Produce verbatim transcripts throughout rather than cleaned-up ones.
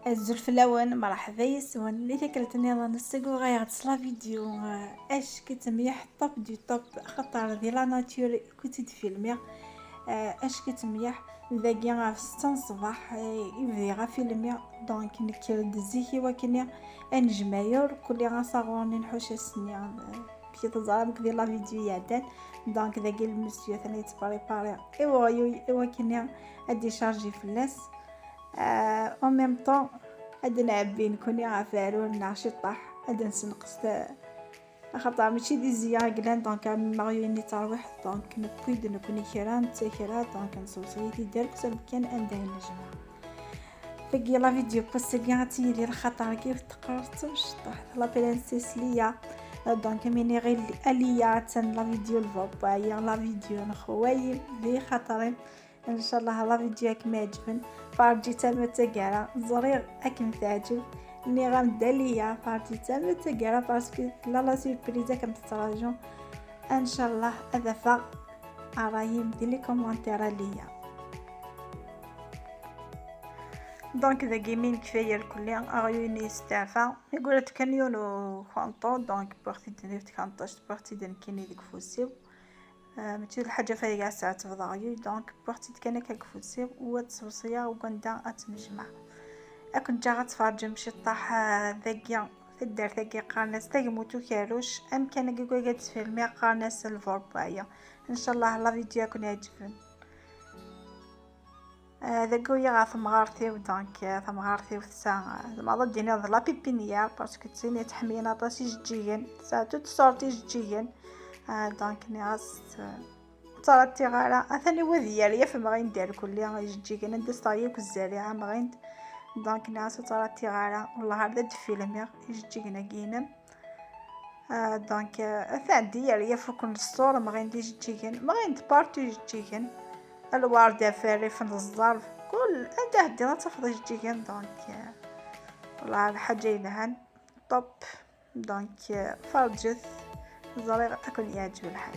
Azul fell-awen, mṛeḥba yes-wen. Di tikkelt nniḍen, seg uɣayeɣ-d s la vidéo, euh, ack i ttemyeḥ top du top, axaṭer di la nature i kent-id-filmiɣ. Euh, ack i ttemyeḥ dagi ɣef setta n ṣṣbeḥ, euh, i bdiɣ afilmi. Donc, nekker-d zik i wakken ad nejmeɛ ur kulli asaɣur-nni nḥuc ass-nni, euh, bki teẓram deg di la vidéo iɛeddan. Donc, dagi lmusyu atan yettprépari i weɣyul i wakken ad d-icharji fell-as. Euh, en même temps, ad d-nɛebbi nekkni ɣef uɛrur-nneɣ ciṭṭaḥ, ad d-nessenqes ta-, axaṭer mačči d izi i yellan, donc am weɣyul-nni d tarwiḥt, donc newwi-d nekkni kra, netta kra, donc nṣewṣey-it-id ark s amkan anda i nejmeɛ. Tagi la vidéo n wass-agi ad tili lxaṭer-agi ur teqqar d tamecṭuḥt, la princesse Lia. Euh, donc mi nniɣ i Lia, attan la vidéo n baba-yi, la vidéo n xewwayi, di xaṭer-im. Ncallah la vidéo ad kem-iɛeǧben. Ferǧit arma d taggara, ẓriɣ ad kem-teɛǧeb. Nniɣ-am-d a Lia, ferǧit arma d taggara, parce que tella la surprise ad kem-tettraǧu. Ncallah ad afeɣ ṛṛay-im di les commentaires a Lia. Donc dagi mi nekfa irkelli, aɣyul-nni yesteɛfa, yeggura-d kan yiwen ukanṭu, donc wwiɣ-t-id di tkanṭact, wwiɣ-t-id nekkini deg ufus-iw. Ah, mačči d lḥaǧa fayga ad tɛettbeḍ aɣyul, donc wwiɣ-tt-id kan akka deg ufus-iw, u ad tt-sewṣeyeɣ deg wanda ad tt-nejmeɛ. Ad ken-ǧǧeɣ ad tferǧem ciṭṭaḥ, ah, dagi, taddart-agi qqaren-as Tagmut Ukerruc, amkan-agi deg wayga d-sfilmiɣ qqaren-as Lburbaya. Ncallah la vidéo ad ken-iɛeǧben. Ah, dagi uyiɣ ɣer temɣart-iw, donc, ah, temɣart-iw tesɛa, ah, tzemreḍ ad d-tiniḍ d la pépinière, parce que d tin yettḥemmilen aṭas ijeǧǧigen, tesɛa toutes sortes ijeǧǧigen. Ah, donc, nniɣ-as, ah, ur ttrattiɣ ara, atan i wad yerr yaf mɣind irkelli, ijeǧǧigen, anda s-teɣli akk zzariɛa mɣind. Donc, nniɣ-as ur ttrattiɣ ara, wellah ar d ad d-filmiɣ ijeǧǧigen-agi-inem. Ah, donc, ah, atan di yer yaf ukk n ṣṣur, mɣin d ijeǧǧigen, mɣin d partout ijeǧǧigen, lwerd, afrif n ẓẓerb, kul anda heddiɣ ad tafeḍ ijeǧǧigen, donc, ah, wellah lḥaǧa yelhan, top. Donc, ah, ferǧet, ẓriɣ ad ken-yeɛǧeb lḥal.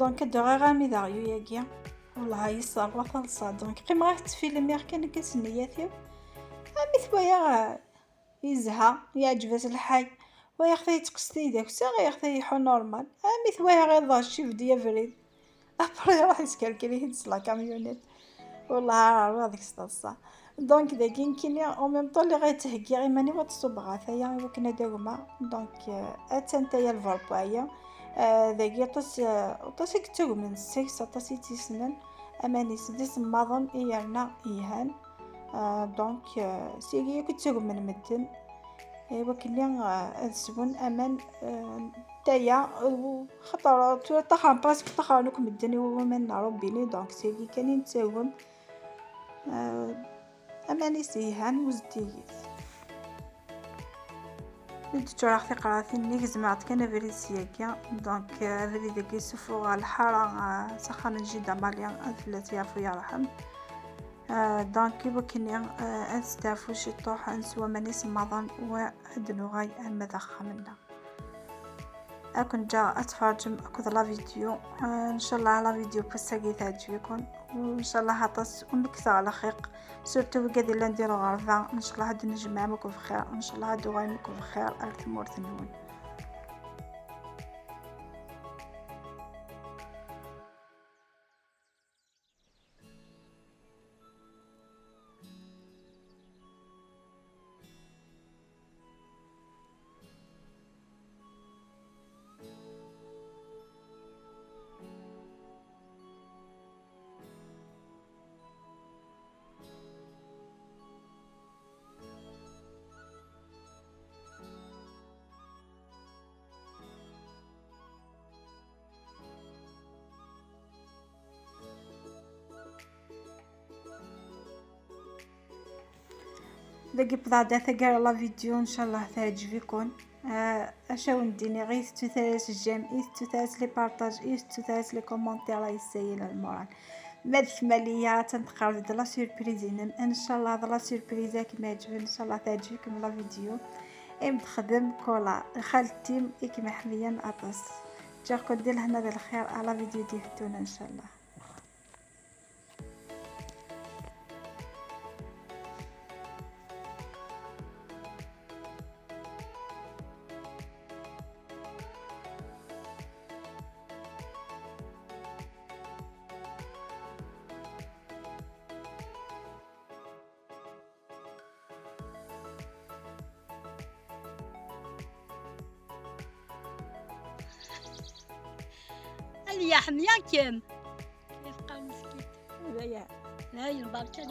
Donc, ad d-uɣeɣ armi d aɣyul-agi. Wellah, yesserwa taḍsa. Donc, qqimeɣ ad ttfilmiɣ kan akka s nniyat-iw. Armi t-walaɣ, ah, yezha, yeɛǧeb-as lḥal. Walaɣ-t yettqes tidaksa, walaɣ-t ileḥḥu normal. Armi t-walaɣ iḍac, ibedd-iyi abrid. Après, iruḥ yeskerkir-iyi-d s la camionnette. Wellah, ara rwiɣ deg-s taḍsa. Donc, dagi nekkini, en même temps, lliɣ ttheggiɣ iman-iw ad ṣubbeɣ ataya i wakken ad agmeɣ. Donc, euh, attan taya lverbu-aya. Euh, dagi aṭas, euh, aṭas i yettagmen seg-s, aṭas i tt-yessnen. Aman-is d isemmaḍen i yerna yelhan. Euh, donc, euh, sigi akk i ttagmen medden. I wakken-nni, euh, ad swen aman, euh, taya, euh, xaṭer tura ṭaxren presque, ṭaxren akk medden i waman n robinet, donc sigi kan i nettagem. Euh, aman-is yelhan u zeddigit. Mi d-ččureɣ tiqratin-nni, gezmeɣ-d kan abrid syagi. Donc, euh, abrid-agi yessuffuɣ lḥara, euh, s axxam n jida Mali, ad fell-as yeɛfu yerḥem. Euh, donc, i wakken-nni, euh, ad nesteɛfu ciṭuḥ, ad neswa aman isemmaḍen, u ad d-nuɣal arma d axxam-nneɣ. Ad ken-ǧǧeɣ ad tferǧem akked la vidéo. Ah, ncallah la vidéo n wass-agi teɛǧeb-iken, u ncallah aṭas ur mekkteɣ lxiq, surtout wigad yellan di lɣerba. Ncallah ad d-nejmeɛ akk bxir, ncallah ad d-tuɣalem akk bxir ar tmurt-nwen. Dagi bḍaɛda taggara la vidéo, ncallah teɛǧeb-iken. Ah, acu awen-d-iniɣ, i tettut ara s j'aime, i tettut ara s les partages, i tettut ara s les commentaires, la yessayil lmural. Ma d kemm a Liya, atan tqerreb-d la surprise-inem. Ncallah d la surprise i kem-iɛeǧben, ncallah teɛǧeb-ikem la vidéo. Im texdem Kola, xalti-m i kem-iḥemmlen aṭas. Ǧǧiɣ-ken di lehna d lxir, à la vidéo d-iheddun ncallah. Aliya ḥemmleɣ-kem. Yefqa meskit. Aya. Dayen, berka-d.